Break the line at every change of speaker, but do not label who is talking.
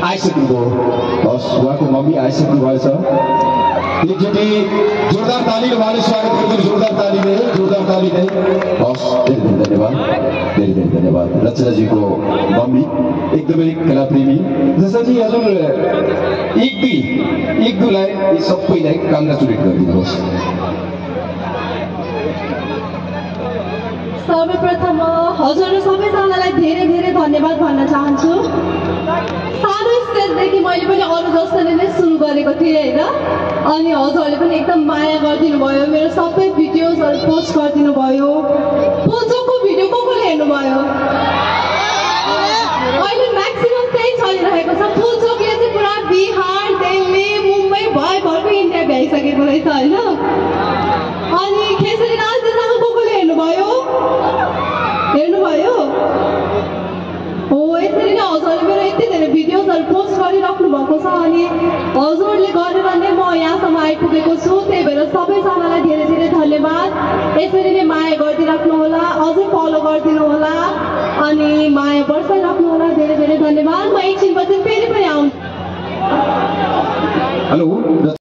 आइसक्नुभयो हस् उहाँको मम्मी आइसक्नु भएछ एकचोटि जोरदार ताली उहाँले स्वागत गर्नु जोरदार तालीले हस् धेरै धेरै धन्यवाद रचनाजीको मम्मी एकदमै कलाप्रेमी जसरी हजुर एक दुईलाई यी सबैलाई कङ्ग्रेचुलेट गरिदिनुहोस्
सर्वप्रथम हजुर सबैजनालाई धेरै धेरै धन्यवाद भन्न चाहन्छु सानो स्टेजदेखि मैले पनि अरू जस्तोले नै सुरु गरेको थिएँ होइन अनि हजुरहरूले पनि एकदम माया गरिदिनु भयो मेरो सबै भिडियोजहरू पोस्ट गरिदिनु भयो पोजोको भिडियो कसले हेर्नुभयो अहिले म्याक्सिमम त्यही चलिरहेको छ पोजोकले चाहिँ पुरा बिहार दिल्ली मुम्बई भरको इन्डिया भ्याइसकेको रहेछ होइन अनि खेसरी नाच्दैसँग कसले हेर्नुभयो हो यसरी नै हजुरले मेरो यति धेरै भिडियोजहरू पोस्ट गरिराख्नु भएको छ अनि हजुरले गरेर नै म यहाँसम्म आइपुगेको छु त्यही भएर सबैजनालाई धेरै धेरै धन्यवाद यसरी नै माया गरिदिराख्नु होला अझै फलो गरिदिनु होला अनि माया बर्साइराख्नु होला धेरै धेरै धन्यवाद म एकछिनपछि फेरि पनि आउँछु
हेलो